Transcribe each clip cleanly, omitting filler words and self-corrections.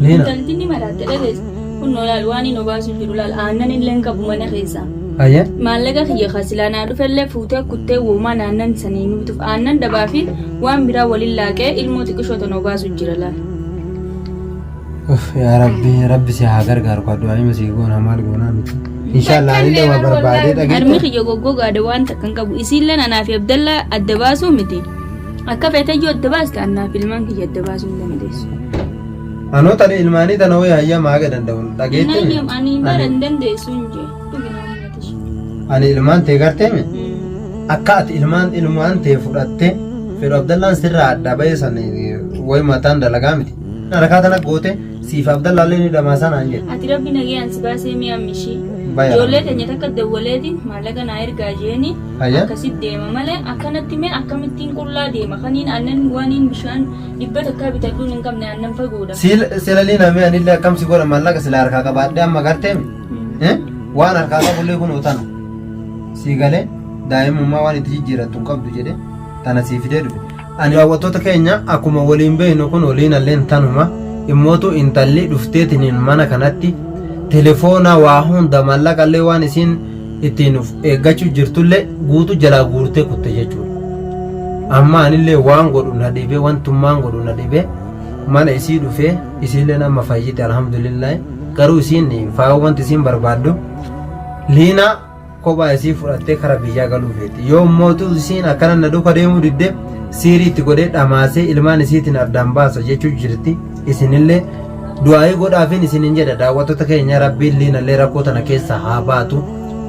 Liina. Intalti ni maraatte dhageesse. Kunnoo laal waan hin obaasu jiru laal aannan illee hin qabu mana keessaa. Hayyee. Maallaqa kiyya kan silaa naa dhufellee fuutee kuttee woomaa naannan sanii nu bituuf aannan dhabaa fi waan biraa waliin laaqee ilmoo xiqishoo tan obaasu jira laal. Uff yaa rabbi rabbi si haa gargaaru kaa du'aa si goona maal goonaa miti. Inshaallah anillee waa barbaadee Harmi dhageette. kiyya goggogaadha waan takka hin qabu. Isiilleen anaa fi Abdallaa adda baasuu miti. Akka feeteyyuu adda baaste anaa fi ilmaan kiyya adda baasuu hin dandeessu. Anoo tani ilmaanii tana wayii hayyamaa haga danda'u dhageette. Nayyam ani bara hin dandeessu hin jee. Dhugi naa mul'ata. Ani ilmaan tee garteemi. Akka ati ilmaan ilmaan tee fudhatte fedhu Abdallaan sirraa adda ba'e san wayi mataan dalagaa miti. Harkaa tana goote siif Abdallaallee ni dhamaa sanaan jedhe. Ati rabbi nagayaan si baasee mi'a mishii. Baya. Ijoollee teenya takka dawwaleeti maallaqa naa ergaa jeeni Ayya. akkasitti deema malee akkanatti mee akkamittiin qullaa deema kaniin aannan waaniin bishaan dhibba takkaa bitadhuun hin qabne aannan fagoodha. Sila liina mee anillee akkam si godha maallaqa sila harkaa qabaadhee amma garteemi. Waan harkaa qabullee kunoo tana. Sii galee daa'imummaa waan itti jijjiirattu hin qabdu jedhe tana sii fidee dhufe. Ani daawwattoota keenya akkuma waliin beeknu kun waliin alleen tanuma immootu intalli dhufteetiniin mana kanatti telefoona waa hunda maallaqallee waan isiin ittiin of eeggachuu jirtullee guutuu jalaa guurtee kutte jechuudha. Amma anillee waan godhu na dhibee wantummaan godhu na dhibee mana isii dhufee isiilleen amma fayyite alhamdulillah garuu isiin faayoo wanti isiin barbaaddu liinaa kophaa isii fudhattee kara biyyaa galuu feeti. Yoo mootu isiin akkana na duuka deemuu didde siirii itti godhee dhamaasee ilmaan isiitiin addaan baasa jechuu jirti. Isinillee du'aayii godhaafiin isinin jedha daawwattoota keenya rabbiin liinallee rakkoo tana keessa haa baatu.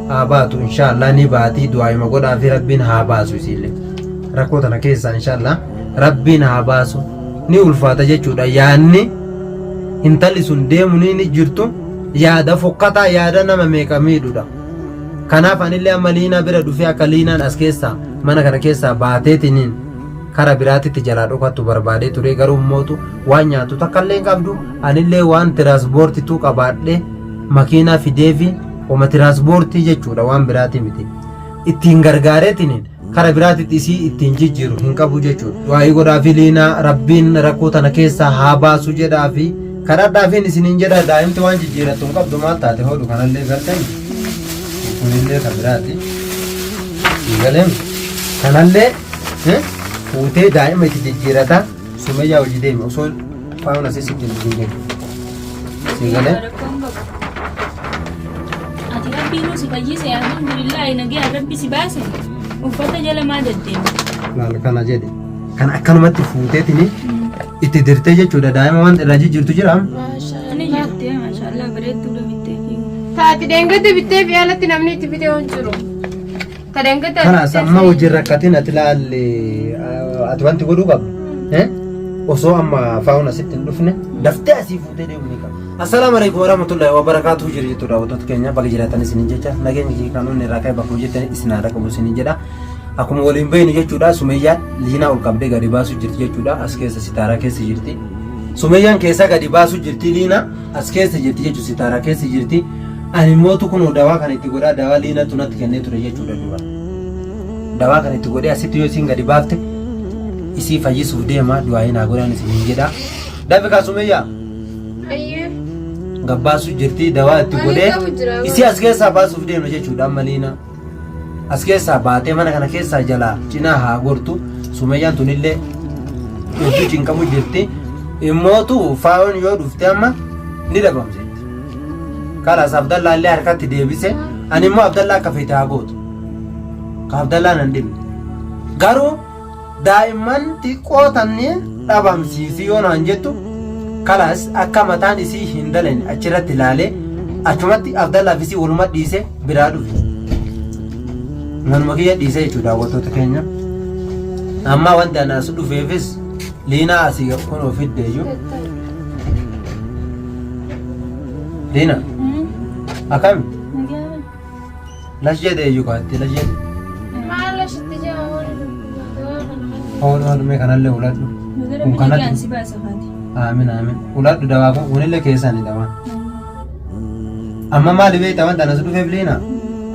Haa baatu inshaallah ni baati du'aayima godhaafi rabbiin haa baasu isiillee. Rakkoo tana keessa inshaallah rabbiin haa baasu. Ni ulfaata jechuudha yaanni intalli sun deemu ni jirtu yaada fokkataa yaada nama meeqa miidhudha. Kanaaf anillee amma liinaa bira dhufee akka liinaan as keessaa mana kana keessaa baateetiniin kara biraatitti jalaa dhokattu barbaadee ture garuu mootu waan nyaatu takka illee hin qabdu anillee waan tiraanspoortituu qabaadhe makiinaa fideefi homa tiraanspoortii jechuudha waan biraati miti ittiin gargaareetiniin kara biraatitti isii ittiin jijjiiru hin qabu jechuudha. Du'aa'ii godhaafi liinaa rabbiin rakkoo tana keessaa haa baasu jedhaafi kadhadhaafiin isiniin jedha daa'imti waan jijjiirattu hin qabdu maal taate hodhu kanallee gartan kunillee kan biraati. Galeen kanallee fuutee daa'ima itti jijjiirata sumayyaa hojii deemi osoo faayuun asii sitti hin dhufin jedhu. Si galee Rakkoon qabu. Ati rabbiinuu si fayyise alhamdulillah nagayaan rabbi si baase uffata jala maa deddeema. laal kana jedhe kan akkanumatti fuuteetini itti dirtee jechuudha daa'ima waan irraa jijjiirtu jira. Ni jirti maashaallah bareedduu bittee fi. Taati dheengadda bittee fi alatti namni itti bitee hin jiru. Ta dheengadda Kanaas amma hojii rakkatiin ati laalle ati wanti godhuu qabdu. Osoo amma faa'uun asitti hin dhufne daftee asii fuutee deemuu ni qabda. Assalaamu alaikum warahmatullahi wabarakatuh jiru jettu daawwattoota keenya baga jiraatan isinin jecha nageenya kee kan inni irraa ka'e bakka hojjetan isin haa dhaqqabu isinin jedha. Akkuma waliin beeknu jechuudha Sumeyyaan liinaa ol qabdee gadi baasuu jirti jechuudha as keessa sitaaraa keessa jirti. Sumeyyaan keessaa gadi baasuu jirti liinaa as keessa jirti jechuudha sitaaraa keessa jirti. Ani mootu kun dawaa kana itti godhaa dawaa liinatu natti kennee ture jechuudha dura. Dawaa kana itti godhee asitti yoo isiin gadi baafte isii fayyisuuf deema du'aa naa godhaan isinin jedha. Dafi kaa Sumeyyaa. Ayyee. Gabbaasuu jirti dawaa itti Ani godhee qabu jira. isii as keessaa baasuuf deemna jechuudha amma liina. As keessaa baatee mana kana keessaa jalaa cinaa haa gortu Sumeyyaan tunillee hedduu cinqamu jirti. Immootu faayoon yoo dhufte amma ni dhabamseetti. Kalaas Abdallaa illee harkatti deebise ani immoo Abdallaa akka feete haa gootu. Ka Abdallaa nan dhibne. Garuu daa'imman xiqqoo tanneen dhabamsiisi yoo naan jettu kalaas akka mataan isii hin dalane achirratti ilaalee achumatti Abdallaaf isii waluma dhiise biraa dhufe. Manuma kiyya dhiise jechuudha daawwattoota keenya. Amma wanti ani as dhufeefis liinaa asii kun ofidde iyyuu. Liina akkami? Lash jedhe iyyuu kaatti lash jedhe. Maal ashitti jaa Hooluu haadhumee kanallee uladhu. Kun kanatti. Si baasa faati. Aamin aamin. Uladhu dawaa kun kunillee keessani dawaan. Amma maali beekta wanta anas dhufeef liina?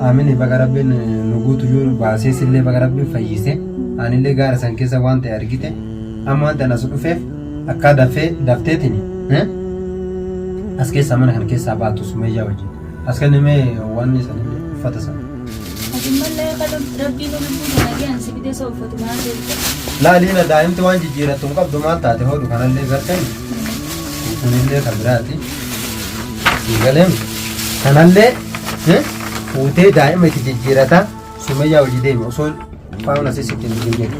Aamin baga rabbiin nu guutu jiru baasee sillee baga rabbiin fayyise. Anillee gaara san keessa waan ta'e argite. Amma wanta anas dhufeef akka dafee dafteetini. As keessaa mana kana keessaa baatu Sumayyaa wajjin. As kennimee wanni sanillee uffata sana. Ati mallee kan rabbiin lubbuu sana ga'an si fidee isa uffatu maal beekta? Laaliina daa'imti waan jijjiirattu hin qabdu maal taate hodhu kanallee gartee kunillee kan biraati. Galeen kanallee fuutee daa'ima itti jijjiirata Sumayyaa hojii deemi osoo faayuun asii sitti hin dhufin jedhu.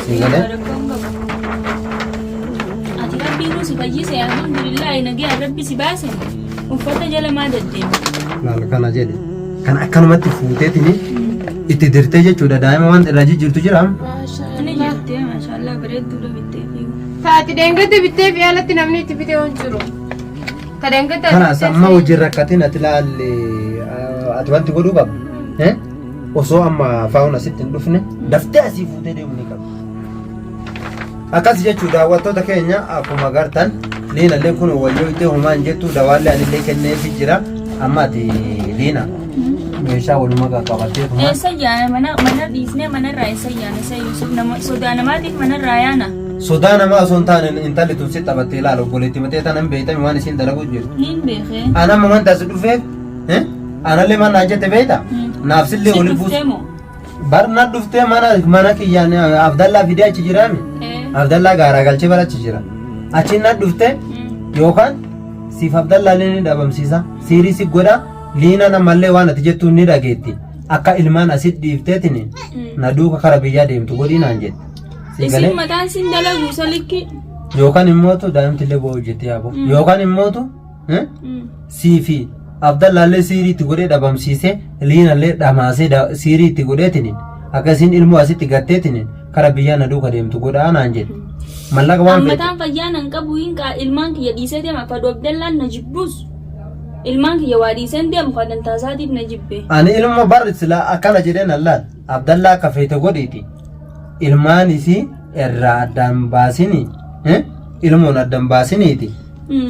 Sii galee? Rakkoon qabu. Ati rabbiin si fayyise alhamdulillah nagaa rabbi si baase uffata jala maa deddeema. Laal kana jedhe. Kan akkanumatti fuuteetini itti dirtee jechuudha daa'ima waan irraa jijjiirtu jira. Ani jirtee maashaallah bareedduudha bittee fi. Taati deengadda bittee fi alatti namni itti bitee hin jiru. Ta deengadda Kanaas amma hojii rakkatiin ati laalle ati wanti godhuu qabdu. Osoo amma faa'uun asitti hin dhufne daftee asii fuutee deemuu ni qabdu. Akkas jechuun daawwattoota keenya akkuma agartan liinallee kun wayyoo ittee homaa hin jettu dawaallee anillee kenneefi jira. Amma ati liina meeshaa walumaa qaqqabattee tuma. Eessa yaana mana mana dhiisnee manarraa eessa yaana isa Yusuf nama sodaa namaatiif manarraa yaana. Sodaa namaa osoo hin taane intalli tun si taphattee ilaala obboleetti matee tana hin beektami waan isiin dalaguu jirtu. Niin beekee. An amma wanta as dhufeef anallee maal naan jette beekta? Naaf sillee Si wali dhuftee buusu. moo? Bar na dhuftee mana mana kiyyaan Abdallaa fidee achi jiraami. Abdallaa gaaraa galchee bara achi jira. Achiin na dhuftee yookaan siif Abdallaa illee ni dhabamsiisa. Siirii si godha. Liinaan ammallee waan ati jettuun ni dhageetti. Akka ilmaan asit dhiifteetiin na duuka kara biyyaa deemtu godhii naan jette. Sii galee? Isin mataan sin dalagu isa likki. Yookaan immootu daa'imti illee bo'oo hojjetti yaaboo. Yookaan immootu sii fi Abdallaallee siirii itti godhee dhabamsiisee liinallee dhamaasee siirii itti godheetiin akka isiin ilmoo asitti gatteetiin kara biyyaa na duuka deemtu godhaa naan jedhe. Mallaqa waan feete. Ammataan fayyaa nan qabu hin qaa ilmaan kiyya dhiisee deema fadhu Abdallaan na jibbus. Ilmaan kiyya waa dhiiseen deemu kan dantaa isaatiif na jibbe. Ani ilma bar sila akkana jedheen allaal Abdallaa akka feete godhiiti ilmaan isii irraa addaan baasini ilmoon addaan baasiniiti.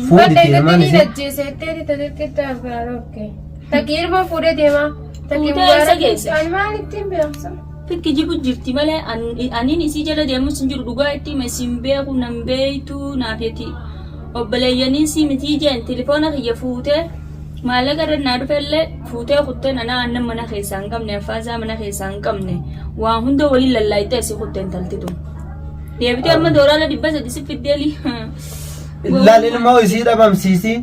Fuudhiti ilmaan Badda isii. ajjeesettee tajaajilta biraan Takki ilma fuudhee deema. Takki Fuutee eessa geesse? Ani maal ittiin beeksa? Fikki jibu jirti malee aniin isii jala deemus hin jiru dhugaa itti hima isin beeku nan beeytu naaf jetti obboleeyyaniin sii mitii jeen tilifoona kiyya fuutee maallaqa irra naa dhufellee fuutee kutteen anaa aannan mana keessaa hin qabne affaasaa mana keessaa hin qabne waa hunda waliin lallaayitee asii kutteen taltitu. Deebitee amma doolaara 300 si fiddeeli. Laal ilmoo isii dhabamsiisi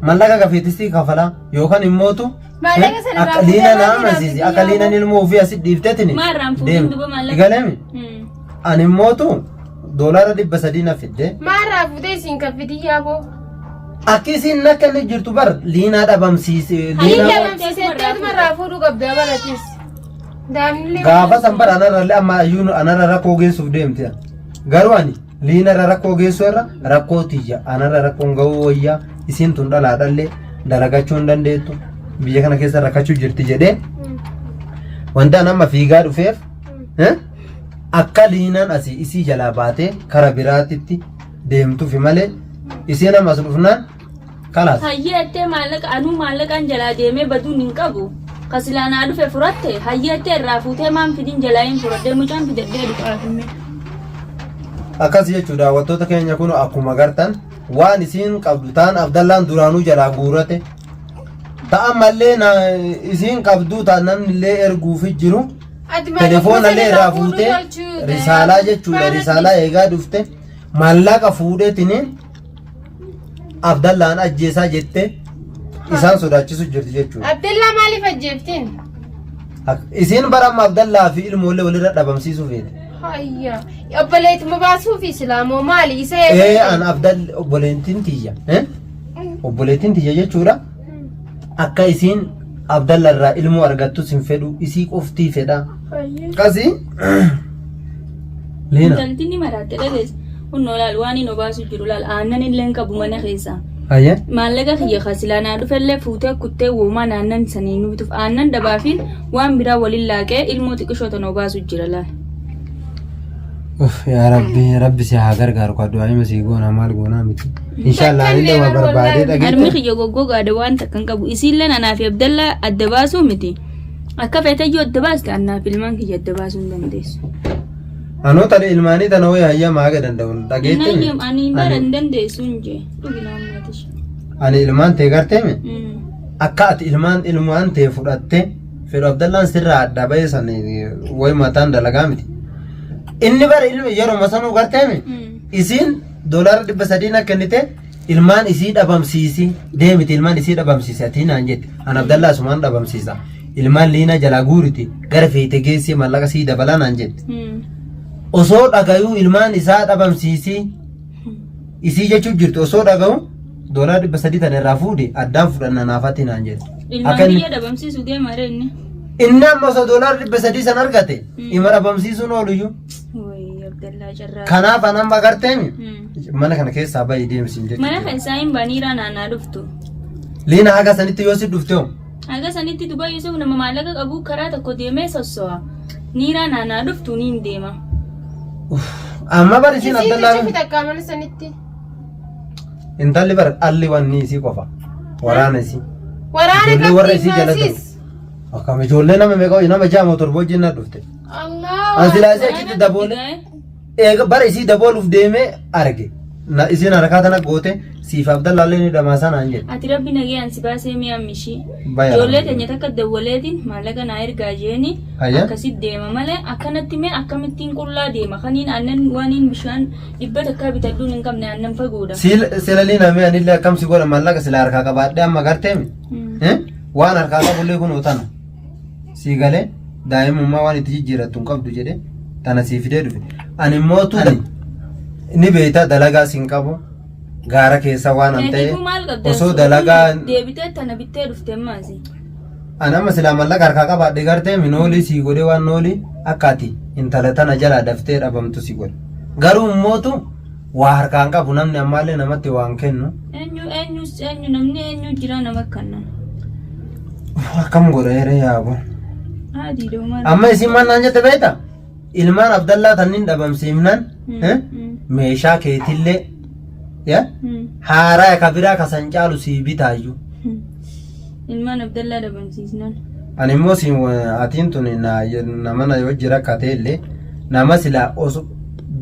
mallaqa kafeetisii kafalaa yookaan immootu Maallaqa sana akka irraa liina fuutee na maal amansiisi irraa akka liinan ilmoo ofii asi dhiiftetini Maa irraan fuutiin deemu. duba maallaqa? Galeemi ani immootu doolaara 300 na fidde Maarraa fuutee isiin kaffiti yaaboo. Akki isiin akka inni jirtu bar liinaa dhabamsiise Hayyee. liinaa Dhabamsiisettee irraa fuudhuu qabda baratis. Daa'imnillee gaafa san bar anarrallee amma ayyuun anarra rakkoo geessuuf deemte garuu ani liinarra rakkoo geessuu irra rakkoo tiyya anarra rakkoon ga'uu wayyaa isiin tun dhalaa dhallee dalagachuu hin dandeettu biyya kana keessa rakkachuu jirti jedhee wanta an amma fiigaa dhufeef akka liinaan asii isii jalaa baatee kara biraatitti deemtufi malee isiin amma as dhufnaan kalaas. Hayyee ettee maallaqa anuu maallaqaan jalaa deemee baduun hin qabu. Ka silaa naa dhufe furatte hayyee ettee irraa fuutee maan fidin jalaa hin furadhee mucaan fidadhee dhufaaf himme. Akkas jechuun daawwattoota keenya kun akkuma gartan waan isiin qabdu taan Abdallaan duraanuu jalaa guurate ta'an mallee isiin qabdu ta'an namni illee erguufi jiru telefoona illee irraa fuutee risaalaa jechuudha risaalaa eegaa dhufte maallaqa fuudheetiniin Abdallaan ajjeesaa jettee isaan sodaachisu jirti jechuudha. Abdallaa maaliif ajjeeftiin? Isiin bara amma Abdallaa fi ilmoollee walirra dhabamsiisuu feete. Hayya. Obboleetuma baasuufi islaamoo maali isa Ee an Abdall obboleettiin tiyya. Obboleettiin tiyya jechuudha. Akka isiin Abdalla irraa ilmoo argattus hin fedhu isii qoftii fedha. Akkasii. Liina. Intalti ni maraatte dhageesse. Kunnoo laal waan hin obaasu jiru laal aannan illee hin qabu mana keessaa. Hayyee. Maallaqa kiyya ka silaa naa dhufellee fuutee kuttee woomaa naannan sanii nu bituuf aannan dabaafiin waan biraa waliin laaqee ilmoo xiqishoo tana obaasu jira laal. Uff yaa rabbi rabbi si haa gargaaru ka du'aa'ima sii goona maal goonaa miti. Inshaallah anillee waa barbaadee Harmi dhageette. kiyya goggogaadha waan takka hin qabu. Isiilleen anaa fi Abdallaa adda baasuu miti. Akka feeteyyuu adda baaste anaa fi ilmaan kiyya adda baasuu hin dandeessu. Anoo tani ilmaanii tana wayii hayyamaa haga danda'u dhageette. Nayyam ani bara hin dandeessu hin jee. Dhugi naammaatish. Ani ilmaan tee garteemi akka ati ilmaan ilmaan tee fudhatte fedhu Abdallaan sirraa adda bahee san wayi mataan dalagaa miti. Inni bara ilmi yeroo sanuu garteemi isiin doolaara 300 na kennite ilmaan isii dhabamsiisi deemiti ilmaan isii dhabamsiisi ati naan jette an Abdallaa asumaan dhabamsiisa ilmaan liinaa jalaa guuriti gara feete geessee maallaqa sii dabalaa naan jette. Osoo dhagayuu ilmaan isaa dhabamsiisi isii jechuu jirtu osoo dhagahu doolaara 300 tana irraa fuudhe addaan fudhanna naafatti naan jette. Ilmaan Akka inni- biyya dhabamsiisu deema ree inni. Inni amma osoo doolaara 300 san argate ima dhabamsiisuun ooluyyuu. Wayi Abdallaa carraa. Kanaaf an amma agarteemi mana kana keessaa bahi deemsiin Mana jechuudha. keessaa hin baniiraa naannaa dhuftu. Liina haga sanitti yoo si dhufte hoo? Haga sanitti Dubai Yusuf nama maallaqa qabu karaa tokko deemee sosso'a. Niiraa naannaa dhuftu niin deema. Amma bar isiin Isiin Abdallaa jecha fitakkaa mana sanitti. intalli bar dhalli wanni isii qofa waraana isii. Waraana Ijoollee warra qabdi isii jala maasis. Akkam ijoollee nama meeqa nama jaama torba wajjin na dhufte. Allah. An silaa isii achitti daboole eega bara isii dabooluuf deemee arge. Na isiin harkaa tana goote siif Abdallaallee ni dhamaasaa naan jedhe. Ati rabbi nagayaan si baasee mi'a mishii. Baya. Ijoollee teenya takka dawwaleetiin maallaqa naa ergaa jeeni Hayya. akkasitti deema malee akkanatti mee akkamittiin qullaa deema kaniin aannan waaniin bishaan dhibba takkaa bitadhuun hin qabne aannan fagoodha. Sila liina mee anillee akkam si godha maallaqa sila harkaa qabaadhee amma garteemi. Waan harkaa qabullee kunoo tana. Sii galee daa'imummaa waan itti jijjiirattu hin qabdu jedhe tana sii fidee dhufe. Ani immoo tuni ni beektaa dalagaa siin qabu gaara keessa waan an ta'e Keetiifuu maal qabda? osoo dalagaa Deebitee tana bittee dhufte ammaasi. Ani amma silaa mallaqa harkaa qabaadhe gartee minoolii sii godhee waan noolii akka ati intala tana jalaa daftee dhabamtu si godhe. Garuu immootu waa harkaan qabu namni ammaallee namatti waan kennu. Eenyu eenyus eenyu namni eenyu jira nama kanna. Akkam godha yeree yaaboo. Haadii doomaa. Amma isin maal naan jette beektaa? Ilmaan Abdallaa tannin dhabamsiifnan meeshaa keetillee ya haaraa ka biraa ka san caalu sii bitaayyuu. Ilmaan Abdallaa dhabamsiisnan. Ani immoo siin atiin tun nama na wajji rakkate illee nama silaa oso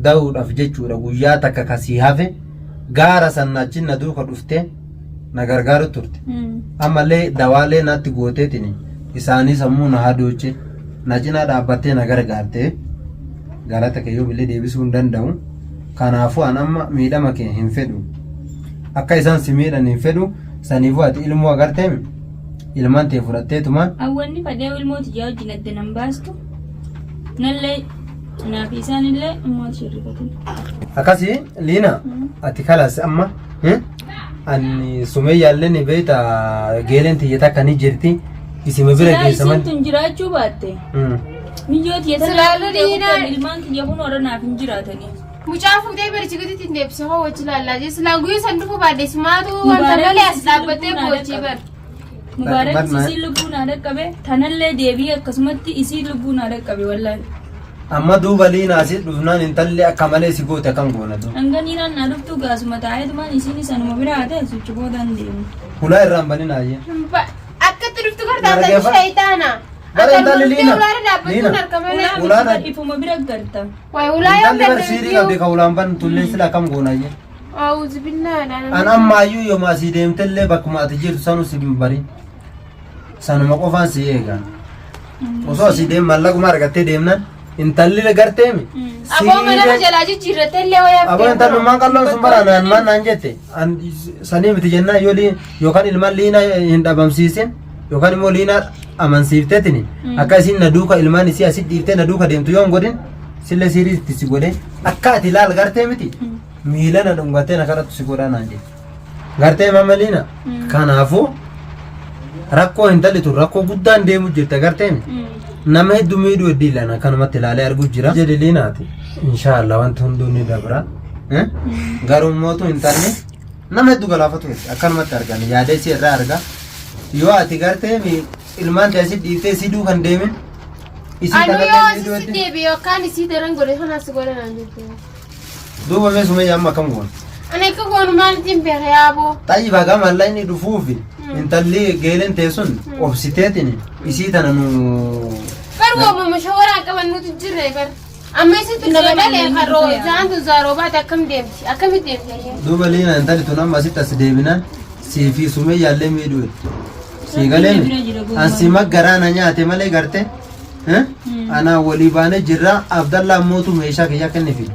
da'uudhaaf jechuudha guyyaa takka kasii hafe gaara san achi na duuka dhuftee na gargaaru turte. Ammallee dawaalee natti gooteetiin isaanii sammuu na hadooche na cinaa dhaabbattee na gargaarte galata kee yoomillee deebisuu hin danda'u. Kanaafuu an amma miidhama kee hin fedhu. Akka isaan si miidhan hin fedhu. Saniifuu ati ilmoo agarteemi ilmaan tee fudhatteetuma Awwanni fadhee ilmoo tiyyaa wajjin adda nan baastu. Nallee naaf isaanillee immoo shirrifatin. Akkasii Liina ati kalas amma ani sumeyyaallee ni beekta geeleen tiyya takka ni jirti isima bira Silaa geessa isiin malee. tun jiraachuu baatte. Miyyoo tiyya tana Silaa fuutee Liinaa- kuttan ilmaan kiyya kun warra naaf hin jiraatanii. Mucaa fuutee barichi gaditti hin deebise hoo wajji laallaa jee silaa guyyaa san dhufu baadhe sumaatu wanta Mubaarak malee as isiin dhaabbattee lubbuu naa boochii dhaqqabe. bar. Mubaarak Bar- isiin lubbuu naa dhaqqabe tanallee deebi'ee akkasumatti isiin lubbuu naa dhaqqabe wallaahi. Amma duuba Liina asii dhufnaan intalli akka malee si goote akkam goona duuba. Hanga niiraan naa dhuftu gaasuma taa'eetumaan isiin sanuma bira haa ta'e suchi boodaan deemu. Hulaa irraan banin ayyee. Akkatti dhuftu gartaa Dargaggeeffa. tan shayitaana. Bara Akka intalli dhuftee Liina. ulaarra dhaabbattuun Liina. harka malee. Ulaa Ulaan miti ifuma bira garta. Wayi ulaa yoo Intalli bar siirii qabdi ka ulaan ban tullee sila akkam goona ayyee. Auzu billaa An ammaayyuu yooma asii deemtellee bakkuma ati jirtu sanu si hin barin. Sanuma qofaan si eega. Osoo asii deem mallaquma argattee deemnaan intalli garteemi. Aboo mana lafa jalaa jijjiirrattee illee wayaa Aboo intalummaan qalloon sun bara naan maal naan jette an sanii miti jennaan yoo lii yookaan ilmaan liinaa hin dhabamsiisin yookaan immoo liinaa amansiifteetini akka isin na duuka ilmaan isii asi dhiiftee na duuka deemtu yoo hin godhin sillee siirii itti si godhe akka ati laal gartee miti miila na dhungattee na kadhattu si godhaa naan jette. Gartee mama liina kanaafuu rakkoo intalli tun rakkoo guddaan deemu jirta gartee nama hedduu miidhuu hedduu ilaalan akkanumatti ilaalee arguu jira. Jedhi liinaati inshaallah wanti hunduu ni dabra. Garuu mootu intalli nama hedduu galaafatu hedduu akkanumatti argan yaada isii irraa arga yoo ati gartee ilmaan ta'e si dhiiftee si duukan deemin isii Anu tanallee yoo miidhuu asitti hedduu. deebi'e yookaan isii daran godhe kanaas godhe naan jette. Duuba mee sumayya amma akkam goona? Ani akka goonu maalitiin beeka yaaboo. Xayyiba gama mallaqni dhufuufi intalli geelen tee sun obsiteetiin isii tana nu Bar woomama shawaraan qaban nuti jirre bar. Amma isitu nama dhalee harroo isaan tun zaaroo baate akkam deemti akkamitti deemti isheen. Duuba liina intalli tun amma asitti as deebinaan Sii fi sumeyyaallee miidhuu itti. Sii galee Rabbiin bira jira gowwaan. an sima garaa na nyaate malee garte. Eh? Anaa walii baanee jirra Abdallaa mootu meeshaa kiyya akka inni fidu.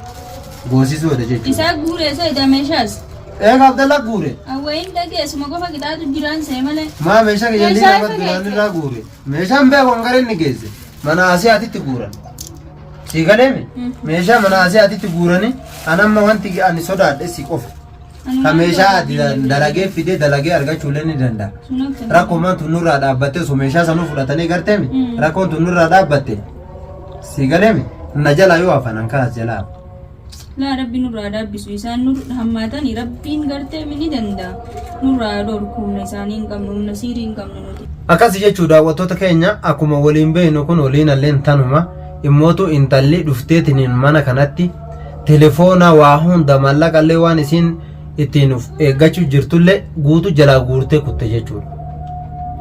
Goosisuudha jechuudha. Isaa guure isa ida meeshaas. Eega Abdallaa guure. Awwayin dhageessuma qofa qixaatu jiraan see malee. Maa meeshaa kiyya Meeshaa liina isa duraan geesse. irraa guure. Meeshaan beeku hangara inni geesse. Mana Asiyaatitti guuran. Sii galeemi? Meeshaa mana Asiyaatitti guurani an amma wanti ani sodaadhe si qofa. Ka meeshaa ati dalagee fidee dalagee argachuullee ni danda'a. Rakkoon tun nurraa dhaabbatte osoo meeshaa sanuu fudhatanii garteemi rakkoon tun nurraa dhaabbatte sii galeemi na jalaa yoo hafan an kanas jalaa hafa. Laa rabbi nurraa dhaabbisu isaan nur hammaatanii rabbiin gartee ni danda'a. Nurraa dhorku humna isaanii hin qabnu humna siirii hin qabnu nuti. Akkasi jechuu daawwattoota keenya akkuma waliin beeknu kun waliin alleen tanuma immootu intalli dhufteetiniin mana kanatti telefoona waa hunda mallaqallee waan isiin ittiin of eeggachuu jirtullee guutu jalaa guurtee kutte jechuudha.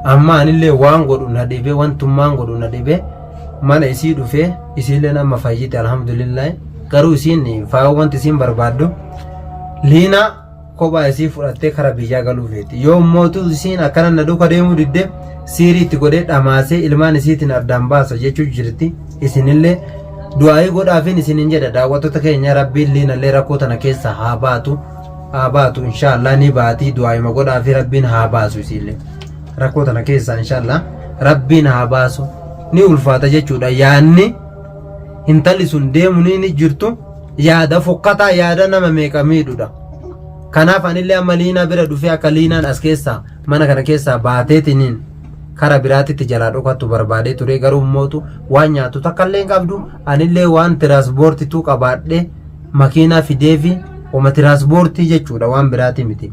Amma anillee waan godhu na dhibee wantummaan godhu na dhibee mana isii dhufee isiilleen amma fayyite alhamdulillah garuu isiin faayoo wanti isiin barbaaddu liinaa kophaa isii fudhattee kara biyyaa galuu feeti. Yoo mootu isiin akkana na duuka deemuu didde siirii itti godhee dhamaasee ilmaan isiitiin addaan baasa jechuu jirti. Isinillee du'aayii godhaafiin isinin jedha daawwattoota keenya rabbiin liinallee rakkoo tana keessa haa baatu. Haa baatu inshaallah ni baati du'aayima godhaafi rabbiin haa baasu isiillee. Rakkoo tana keessa inshaallah rabbiin haa baasu. Ni ulfaata jechuudha yaanni intalli sun deemu ni jirtu yaada fokkataa yaada nama meeqa miidhudha. Kanaaf anillee amma liinaa bira dhufee akka liinaan as keessaa mana kana keessaa baateetiniin kara biraatitti jalaa dhokattu barbaadee ture garuu mootu waan nyaatu takka illee hin qabdu anillee waan tiraanspoortituu qabaadhe makiinaa fideefi oma tiraanspoortii jechuudha waan biraati miti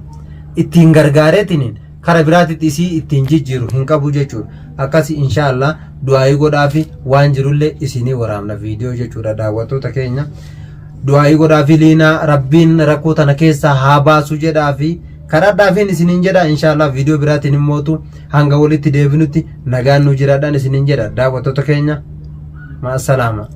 ittiin gargaareetiniin kara biraatitti isii ittiin jijjiiru hin qabu jechuudha akkasi inshaallah du'aayii godhaafi waan jirullee isinii waraabna viidiyoo jechuudha daawwattoota keenya du'aayii godhaafi liinaa rabbiin rakkoo tana keessaa haa baasu jedhaafi kadhadhaafiin isiniin jedha inshaallah viidiyoo biraatiin immootu hanga walitti deebinutti nagaan nu jiraadhaan isiniin jedha daawwattoota keenya ma'asalaama.